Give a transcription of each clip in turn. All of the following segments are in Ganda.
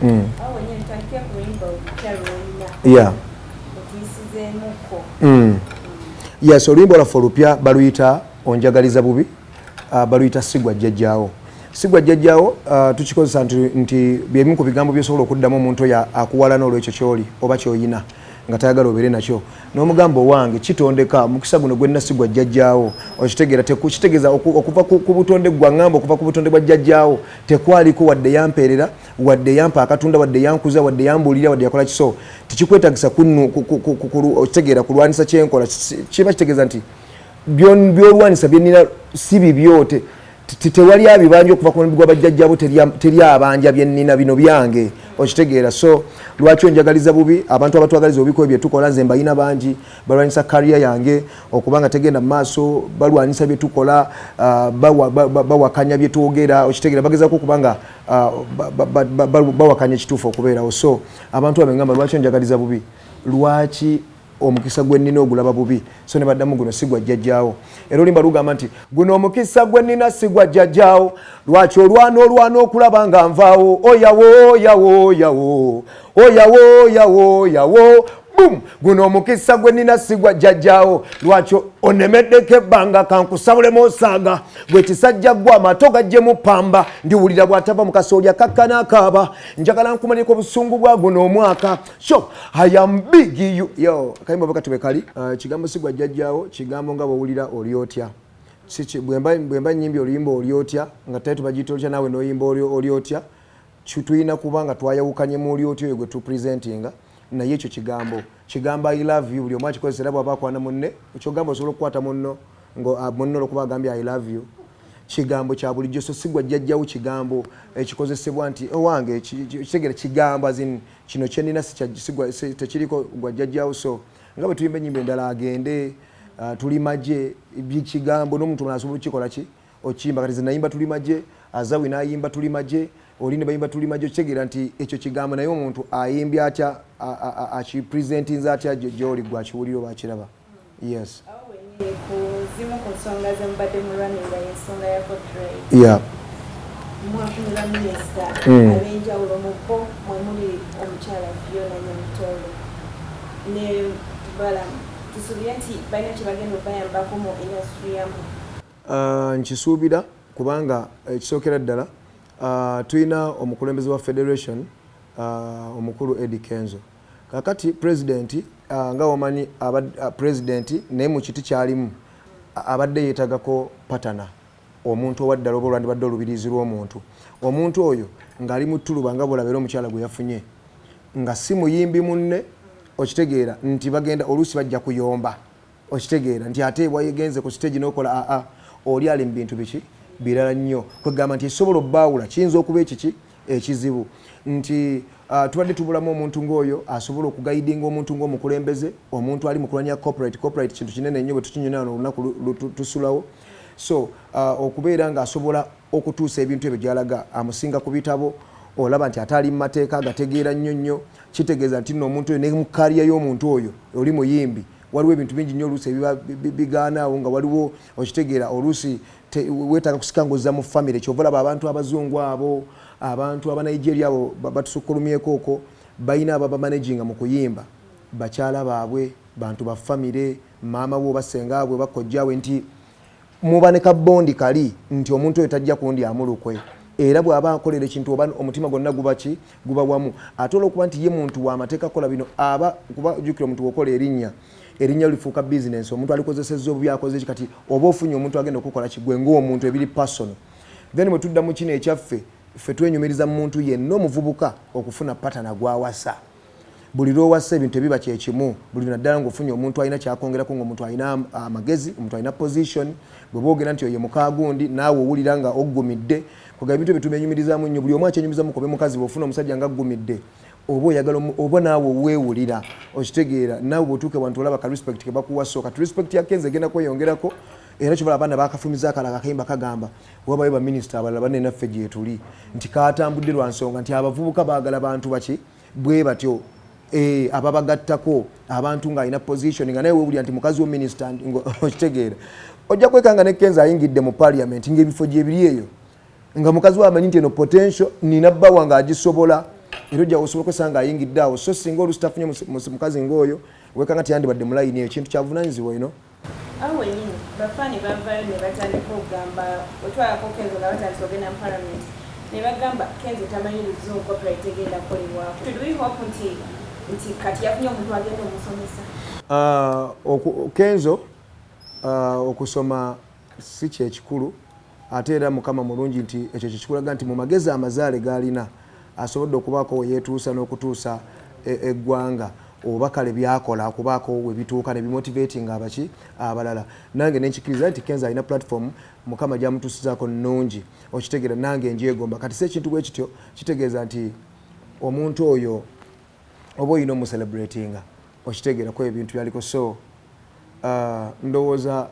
Awo wennyini tutandike ku luyimba olupya lwolina otuyisizeemuko. Yes, oluyimba olwaffe olupya baluyita "Onjagaliza Bubi", baluyita "Sigwa Jjajjaawo". "Sigwa Jjajjaawo" tukikozesa nti byebimu ku bigambo byosobola okuddamu omuntu oyo akuwalana olwekyo kyoli oba kyoyina nga tayagala obeere nakyo, n'omugamba, "Owange kitondeka mukisa guno gwenna sigwa jjajjaawo." Okitegeera? Kitegeeza okuva ku butonde gwaŋŋamba, okuva ku butonde bwa jjajjaawo tekwaliko wadde yampeerera, wadde yampa akatunda, wadde yankuza, wadde yambuulira, wadde yakola kiso. Tekikwetagisa okitegeera, kulwanisa kyenkola. Kiba kitegeeza nti byolwanisa byenina si bibyo, tewali abibanja okuva ku mulembe gwa bajjajjabo, teri abanja byennina, bino byange. Okitegeera? So lwaki onjagaliza bubi? Abantu abatwagaliza obubi ku ebyo byetukola nze mbayina bangi. Balwanyisa career yange okuba nga tegenda mu maaso, balwanyisa byetukola, bawakanya byetwogera. Okitegeera? Bagezako okuba nga bawakanya ekituufu okubeerawo. So abantu abo ngamba, "Lwaki onjagaliza bubi? Lwaki omukisa gwe nnina ogulaba bubi?" So ne baddamu, "Guno si gwa jjajjaawo." Era olimba lugamba nti, "Guno omukisa gwe nnina si gwa jjajjaawo, lwaki olwana olwana okulaba nga nvaawo? Oyawo, oyawo, oyawo, oyawo, oyawo, oyawo, bum! Guno omukisa gwe nnina si gwa jjajjaawo, lwaki onemeddeko ebbanga? Kankusabulemu osaaga gwe kisajja gwe, amato gajjemu pamba." Ndiwulira bw'atava mu kasooli akakkana akaaba, njagala nkumalireko obusungu bwa guno omwaka. So I am big you yo. Akayimba bwe katube kali, kigambo "sigwa jjajjaawo" kigambo nga bwowulira oli otya. Bwe mba nyimbye oluyimba "Oli Otya" nga tali tubagiyita "Otya", naawe n'oyimba "Oli Otya", tulina kuba nga twayawukanye mu "oli otya" oyo gwe tupresentinga. Naye ekyo kigambo kigamba "I love you", buli omu akikozesa, era bw'aba akwana munne kyogamba osobola okukwata munno ngo munno olwokuba agambye "I love you". Kigambo kya bulijjo. So "sigwa jjajjawo" kigambo ekikozesebwa nti owange kitegere kigambo as in kino kyenina tekiriko gwa jjajjawo. So nga bwe tuyimba ennyimba endala, agende, "Tuli Magye", kigambo n'omuntu omulala asobola okukikola ki okiyimba. Kati ze nayimba "Tuli Magye", Azawi n'ayimba "Tuli Magye", oli ne bayimba "Tuli Magye". Okitegeera nti ekyo kigambo, naye omuntu ayimbye atya, akipresentinze atya gy'oli gwe akiwulira oba akiraba? Yes. Awo wennyini ku zimu ku nsonga ze mubadde mulwanirira, ensonga ya copyright. Mwafunye baminisita ab'enjawulo, mu bo mwe muli omukyala Fiona Nyamutoro ne Balamu. Tusuubire nti balina kye bagenda okubayambako mu industry yammwe? Nkisuubira kubanga ekisookera ddala, tulina omukulembeze wa federation, omukulu Eddie Kenzo. Kakati president, nga wamanyi, president naye mu kiti kyalimu abadde yeetagako partner, omuntu owaddala oba olwandibadde olubirizi lw'omuntu. Omuntu oyo ng'ali mu ttuluba nga bwolaba, era omukyala gwe yafunye nga si muyimbi munne. Okitegeera nti bagenda oluusi bajja kuyomba. Okitegeera nti ate bwayegenze ku stage n'okola aa oli ali mu bintu biki birala nnyo. Kwegamba nti esobola obbaawula kiyinza okuba ekiki ekizibu nti tubadde tubulamu omuntu ng'oyo asobola okuguidinga omuntu ng'omukulembeze, omuntu ali mu kulwanya copyright. Copyright kintu kinene nnyo, bwe tukinyonyola wano olunaku tusulawo. So okubeera ng'asobola okutuusa ebintu ebyo gy'alaga, amusinga ku bitabo, olaba nti ate ali mu mateeka agategeera nnyo nnyo. Kitegeeza nti nno omuntu oyo ne mu career y'omuntu oyo oli muyimbi, waliwo ebintu bingi nnyo oluusi ebiba bigaanaawo nga waliwo. Okitegeera? Oluusi weetaaga kusika ng'ozza mu famire. Kyova olaba abantu abazungu abo, abantu abanigeria abo batusukkulumyeko okwo, balina ababamanaginga mu kuyimba, bakyala baabwe, bantu ba famire, maama we oba sengaabwe, bakojjaabwe, nti muba ne ka bond kali nti omuntu oyo tajja kundyamu lukwe. Era bw'aba akolera ekintu oba omutima gwonna guba ki, guba wamu. Ate olwokuba nti ye muntu w'amateeka kukola bino, aba kuba jjukira omuntu wokola erinnya, erinnya lifuuka bizinesi, omuntu alikozesezza obubi, akoze ki. Kati oba ofunye omuntu agenda okukola kigwe ng'omuntu ebiri personal. Then bwe tudda mu kino ekyaffe, ffe twenyumiriza mu muntu yenna omuvubuka okufuna partner gwawasa. Buli lwowasa ebintu ebiba kyekimu, buli naddala ngaofunye omuntu alina kyakwongerako, ngaomuntu alina amagezi, omuntu alina position, bwe boogera nti oye mukagundi, naawe owulira nga oggumidde. Kwega ebintu ebyo tubenyumirizaamu nnyo, buli omu akyenyumizamu kobe mukazi. Bwofuna omusajja nga aggumidde, oba oyagala oba naawe weewulira. Okitegeera? Naawe bwotuuka wantu olaba ka respect kebakuwa. So kati respect ya Kenzo egenda kweyongerako, era kyobola abaana bakafumiza akalala akayimba kagamba wabayo baminisita abalala banenaffe gyetuli, nti katambudde lwa nsonga nti abavubuka baagala bantu baki bwe batyo, ababagattako abantu ng'alina position, nga naye wewulira nti mukazi wo minisita. Okitegeera? Ojja kwekanga ne Kenzo ayingidde mu parliament ng'ebifo gyebiri eyo, nga mukazi we amanyi nti eno potential nina bba wange agisobola. Era ojja osobola okwesanga ayingidde awo. So singa oluusi tafunye mukazi ng'oyo, wekanga teyandibadde mu layini eyo. Kintu kyavunaanyizibwa ino. Awo wennyini bafaani bavaayo ne batandika okugamba, otwalako Kenzo nga batandise ogenda mu parliament, ne bagamba Kenzo tamanyi Luzungu, copyright egenda kukolebwako. Should we hope nti kati yafunye omuntu agenda omusomesa? Kenzo okusoma si kyekikulu, ate era Mukama mulungi nti ekyo kyekikulaga nti mu magezi amazaale g'alina asobodde okubaako we yeetuusa n'okutuusa eggwanga oba kale byakola okubaako we bituuka ne bimotivating abaki abalala. Nange nenkikiriza nti Kenzo alina platform Mukama gyamutuusizaako nnungi, okitegeera, nange ngyegomba. Kati si ekintu bwe kityo kitegeeza nti omuntu oyo oba olina omucelebratinga, okitegeera, ko ebintu byaliko. So ndowooza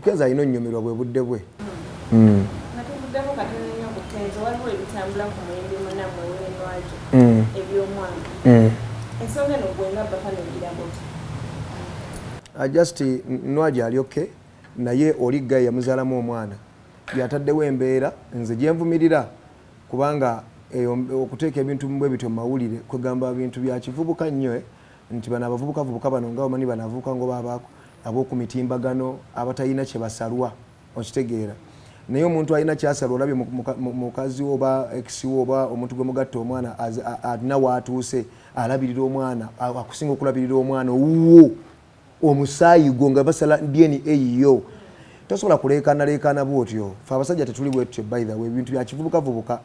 Kenzo alina onnyumirwa bwe budde bwe. Nga tuvuddeko katono nnyo ku Kenzo, waliwo ebitambula ku muyimbi munnammwe Winnie Nwagi eby'omwana. Ensonga eno gwe nga bafana ogiraba oti? Just Nwagi ali okay, naye oli guy yamuzaalamu omwana yataddewo embeera nze gyenvumirira, kubanga eyo okuteeka ebintu bwe bityo mu mawulire kwegamba bintu bya kivubuka nnyo, nti bano abavubuka vubuka bano nga omanyi bano abavubuka ngo babaako ab'oku mitimbagano abatalina kye basalwa, okitegeera. Naye omuntu alina kyasalwa, olabye mukazi wo oba ex wo oba omuntu gwe mugatta omwana alina waatuuse alabirira omwana, akusinga okulabirira omwana owuwo, omusaayi gwo nga basala DNA yo, tosobola kuleekaana leekaana bwotyo. Fe abasajja tetuli bwe tutyo. By the way, ebintu bya kivubukavubuka.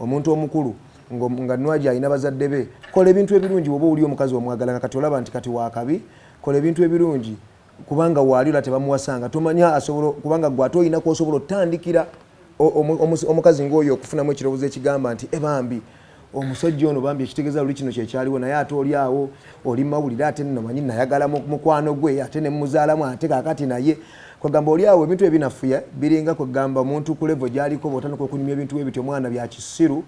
Omuntu omukulu nga Nwagi alina bazadde be, kola ebintu ebirungi. Bwoba oli omukazi omwagala nga kati olaba nti kati wakabi, kola ebintu ebirungi, kubanga waali ola tebamuwasanga, tomanya asobola, kubanga gwe ate olina kwosobola otandikira omukazi ng'oyo okufunamu ekirowoozo ekigamba nti ebambi omusajja ono bambi ekitegeeza luli kino kyekyaliwo, naye ate oli awo oli mawulire, ate nno manyi nayagala mukwano gwe, ate nemuzaalamu, ate kakati naye kwegamba oli awo ebintu ebinafuya biringa kwegamba omuntu ku level gyaliko bwotandika okunyumya ebintu ebityo omwana bya kisiru,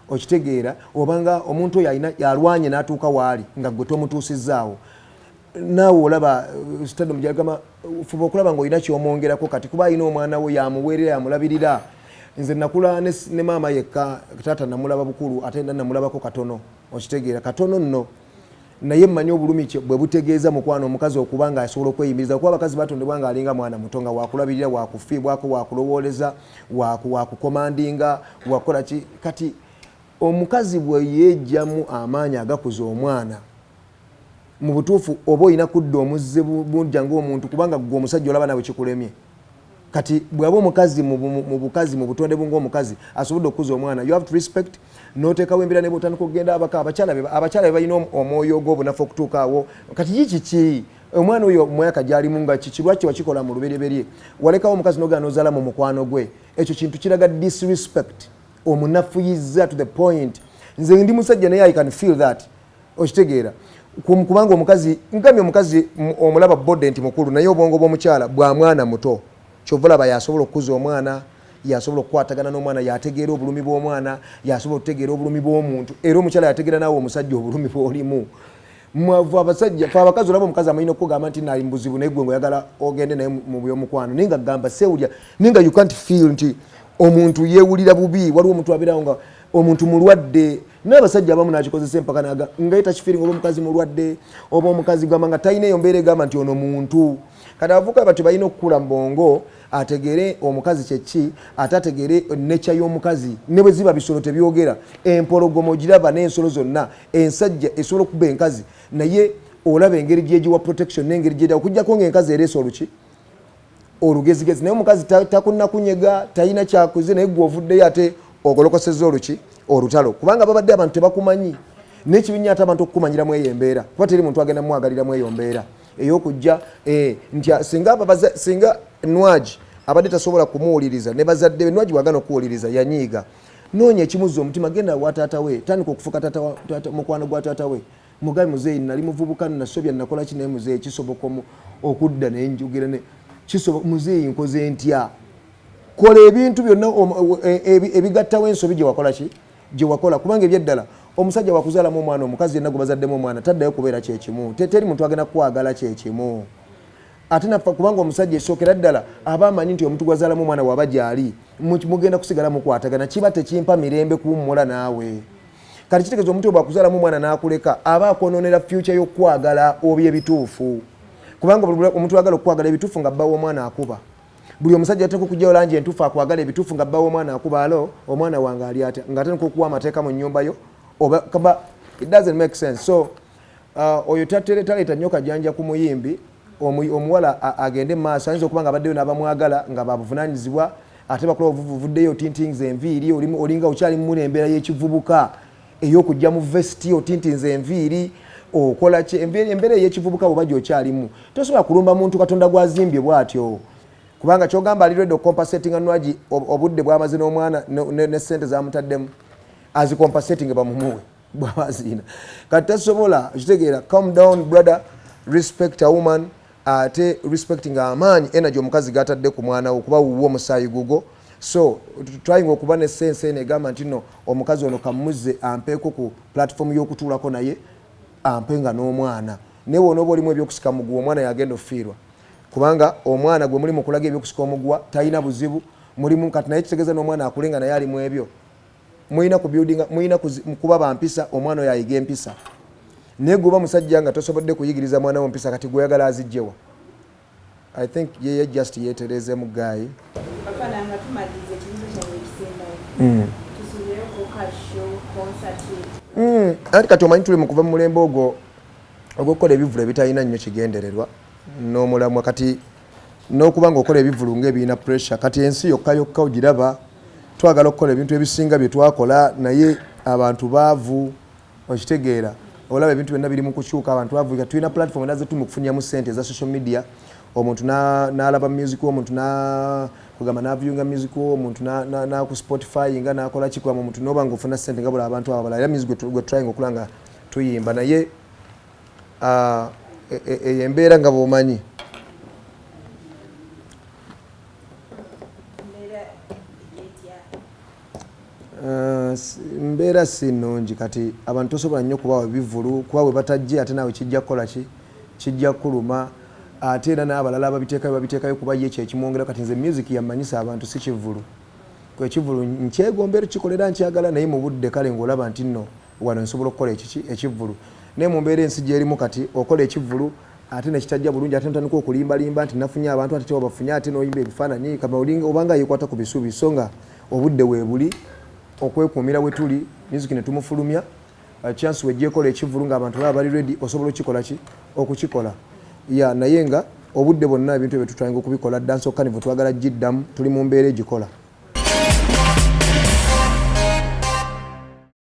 okitegeera, obanga omuntu oyo alina alwanye n'atuuka waali nga gwe tomutuusizaawo. Naawe olaba stadium gyagamba, fuba okulaba ng'olina kyomwongerako kati, kuba alina omwana we yamuweerera, yamulabirira. Nze nakula ne maama yekka, taata namulaba bukulu, ate namulabako katono, okitegeera, katono nno, naye mmanyi obulumi bwe butegeeza mukwano omukazi okuba nga asobola okweyimiriza, kuba abakazi batondebwa nga alinga mwana muto, nga wakulabirira, wakufiibwako, wakulowooleza, wakukomandinga, wakukola ki. Kati omukazi bwe yeejjamu amaanyi agakuza omwana, mu butuufu oba olina kudda omuzze bujja ngaomuntu, kubanga gwe omusajja olaba nawe kikulemye. Kati bwaba omukazi mu bukazi, mu butonde bunga omukazi asobodde okukuza omwana, you have to respect noteekawo embeera ne bwotandika okugenda abaka abakyala be balina omwoyo ogw'obunafu okutuuka awo. Kati kiki omwana oyo mwaka gyalimu nga kiki? Lwaki wakikola mu lubereberye? Walekawo omukazi nogenda nozaala mu mukwano gwe. Ekyo kintu kiraga disrespect, omunafuyiza to the point. Nze ndi musajja naye I can feel that, okitegeera, kubanga omukazi ngambye omukazi omulaba body nti mukulu, naye obwongo bw'omukyala bwa mwana muto. Kyova olaba yasobola okukuza omwana, yasobola okukwatagana n'omwana, yategeera obulumi bw'omwana, yasobola okutegeera obulumi bw'omuntu. Era omukyala yategeera naawe omusajja obulumi bw'olimu. Mwavu abasajja, fe abakazi olaba omukazi amanyina okugamba nti nali mubuzibu, naye gwe ngaoyagala ogende naye mu byomukwano, naye nga gamba sewulya, naye nga you can't feel nti omuntu yeewulira bubi. Waliwo omuntu abeerawo nga omuntu mulwadde, naye abasajja abamu nakikozesa empaka naga nga ye takifeelinga, oba omukazi mulwadde, oba omukazi gamba nga talina eyo mbeera egamba nti ono muntu. Kati abavubuka batyo balina okukula mu bwongo, ategeere omukazi kyeki, ate ategeere nature y'omukazi. Ne bwe ziba bisolo tebyogera, empologoma ogiraba n'ensolo zonna, ensajja esobola okuba enkazi, naye olaba engeri gyegiwa protection n'engeri gyeda, okugjako ngaenkazi ereesa oluki olugezigezi, naye omukazi takunnakunyega, talina kyakuze, naye gwe ovuddeyo ate ogolokosezza oluki olutalo, kubanga babadde abantu tebakumanyi. N'ekibi ate abantu okukumanyiramu eyo embeera, kuba teri muntu agenda mumwagaliramu eyo mbeera ey'okujja nti singa Nwagi abadde tasobola kumuwuliriza ne bazadde be, Nwagi bwagana okuwuliriza yanyiiga, noonya ekimuzza omutima, genda wa taata we, tandika okufuka mukwano gwa taata we, mugabe, "Muzeeyi, nali muvubuka, nasobya, nakola ki, naye muzeeyi kisoboka okudda naye njogera ne kisoboka, muzeeyi nkoze ntya?" Kola ebintu byonna ebigattawo ensobi gye wakola ki gye wakola, kubanga ebyeddala omusajja wakuzaalamu omwana, omukazi yenna gwe bazaddemu omwana taddayo kubeera kyekimu. Teri muntu agenda kukwagala kyekimu ate nafa, kubanga omusajja esookera ddala aba amanyi nti omuntu gwazaalamu omwana waba gyali mugenda kusigala mukwatagana. Kiba tekimpa mirembe kuwummula naawe. Kati kitegeeza omuntu bw'akuzaalamu omwana n'akuleka, aba akwononera future y'okwagala obi ebituufu, kubanga omuntu ayagala okwagala ebituufu nga bba w'omwana akuba. Buli omusajja ateeka okugyawo langi entuufu akwagala ebituufu nga bba w'omwana akuba, alo omwana wange ali atya, ng'atandika okuwa amateeka mu nnyumba yo oba kaba, it doesn't make sense. So oyo taleeta nnyo kajanja ku muyimbi. Omuwala agende mu maaso, ayinza okuba nga abaddeyo n'abamwagala nga babuvunaanyizibwa, ate bakola obuvuddeyo otintinza enviiri, olinga okyali mumuli embeera y'ekivubuka ey'okujja mu vesti, otintinza enviiri, okola ki, embeera ey'ekivubuka bw'oba gy'okyalimu, tosobola kulumba muntu Katonda gwazimbye bw'atyo, kubanga kyogamba ali ready ocompensatinga Nwagi obudde bwamaze n'omwana ne sente zamutaddemu, azicompensating bamumuwe bwaba aziina. Kati tasobola kitegeera. Calm down, brother, respect a woman, ate respecting amaanyi, energy omukazi gatadde ku mwana wo, kuba wuwo omusaayi gugo. So trying okuba ne sense eno egamba nti no, omukazi ono kamuze ampeeko ku platform y'okutuulako naye, ampe nga n'omwana. Naye wonooba olimu ebyokusika muguwa, omwana yagenda ofiirwa, kubanga omwana gwe muli mukulaga ebyokusika omuguwa talina buzibu mulimu kati, naye kitegeeza n'omwana akule nga naye ali mu ebyo. Mulina ku building, mulina kuba bampisa, omwana oyo ayiga empisa. Naye guba musajja nga tosobodde kuyigiriza mwana wo mpisa, kati gweyagala azijjewa? I think yeye just yeeterezemu guy. Bafana, nga tumaliriza, ekibuzo kyange ekisembayo, tusuubireyo ku kashow, concert? Anti kati omanyi tuli mu kuva mu mulembe ogwo ogw'okukola ebivulu ebitalina nnyo kigendererwa n'omulamwa. Kati n'okuba ng'okola ebivulu ng'ebirina pressure, kati ensi yokka yokka ogiraba, twagala okukola ebintu ebisinga bye twakola, naye abantu baavu, okitegeera? Olaba ebintu byonna biri mu kukyuka, abantu baavu. Kati tulina platform endala zetuli mu kufunyamu ssente eza social media. Omuntu n'alaba music wo, omuntu kugamba n'aviewinga music wo, omuntu naku Spotify nga nakola kigamba omuntu noba nga ofuna ssente nga bula abantu abo abalala. Era music gwe trying okula nga tuyimba, naye eyo embeera nga bw'omanyi. Mbeera etya? Mbeera si nnungi. Kati abantu tosobola nnyo kubawa ebivvulu, kuba bwe batajje ate naawe kijja kukola ki, kijja kuluma. Ate era n'abalala ababiteekayo babiteekayo kuba ye kyekimwongera. Kati nze music yammanyisa abantu, si kivvulu. Ekivvulu nkyegombera kikolera, nkyagala, naye mu budde kale ng'olaba nti nno wano nsobola okukola ekiki, ekivvulu. Naye mu mbeera ensi gyerimu kati, okola ekivvulu ate nekitajja bulungi, ate notandika okulimbalimba nti nafunye abantu, ate tewabafunye, ate noyimba ebifaananyi kama obanga yekwata ku bisubi. So nga obudde weebuli okwekuumira we tuli, music ne tumufulumya, chance wejjekola ekivvulu ng'abantu baba bali ready, osobola okukikola ki, okukikola ya. Naye nga obudde bwonna ebintu ebyo tutwalanga okubikola. Dance carnival twagala giddamu, tuli mu mbeera egikola.